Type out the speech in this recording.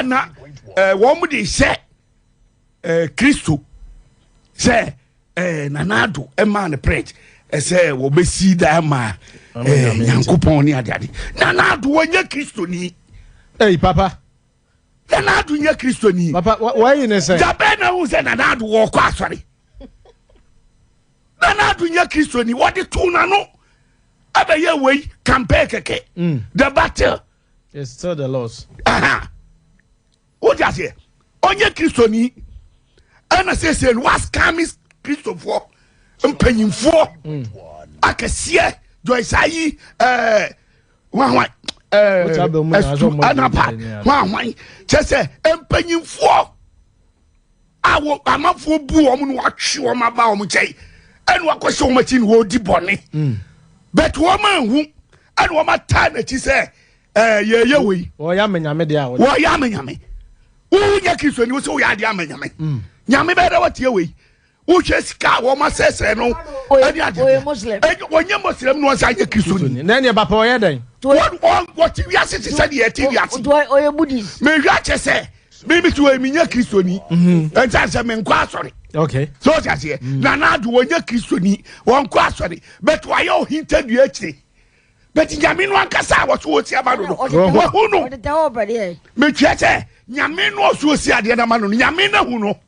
Ɛyɛ na wɔn de hyɛ Kristo sɛ Nana Addo ɛmaa no pledge ɛsɛ wɔbɛsi dan ma Nyankopɔn ne adeade. Nana Addo wɔnyɛ Kristoni. Hey, papa. Nana Addo nyɛ Kristoni. Papa, wɔayi ne sɛ. Dabɛn na wohu sɛ Nana Addo wɔkɔ asɔre. Nana Addo nyɛ Kristoni. Wɔde too n'ano ɛbɛyɛ wei campaign kɛkɛ. The battle is still the Lord's. Wode aseɛ, ɔnyɛ Kristoni, ɛna seesei no wascam Kristofoɔ mpanyimfoɔ akɛseɛ, Joyce Ayi, hwanhwan, ɛstu anapa hwanhwan, kyɛ sɛ mpanyimfoɔ a wɔ amanfoɔ bu wɔn no, watwe wɔn aba wɔn nkyɛn, ɛna wakɔhyɛ wɔn akyi na wɔredi bɔne, but wɔn anhu, ɛna wɔn ataa n'akyi sɛ yɛyɛ wei. Wɔyɛ ama Nyame deɛ a. Wɔyɛ ama Nyame. Wonyɛ Kristoni, wo sɛ woyɛ adeɛ ama Nyame. Nyame bɛyɛ dɛ watie wei? Wohwɛ sika a wɔma sɛsrɛ no ɛne adeɛ. Wɔnyɛ Muslim na wɔsan nyɛ Kristoni. Na ɛneɛ papa ɔyɛ dɛn? Wɔte wiase te sɛ deɛ ɛte wiase. Ɔyɛ Buddhist. Mehwɛ akyɛ sɛ mímí ti wɔ mi nyɛ Kristoni, ɛnsa sɛ mi nkɔ asɔre. So ɔsi aseɛ, Nana Addo wɔnyɛ Kristoni, wɔnkɔ asɔre, but wɔayɛ ɔhintadua akyire, but Nyame no ankasa a wɔso wɔsi ama no no, wɔhu no. Metwɛ sɛ Nyame no ɔso ɔsi adeɛ no ama no no, Nyame no ahu no.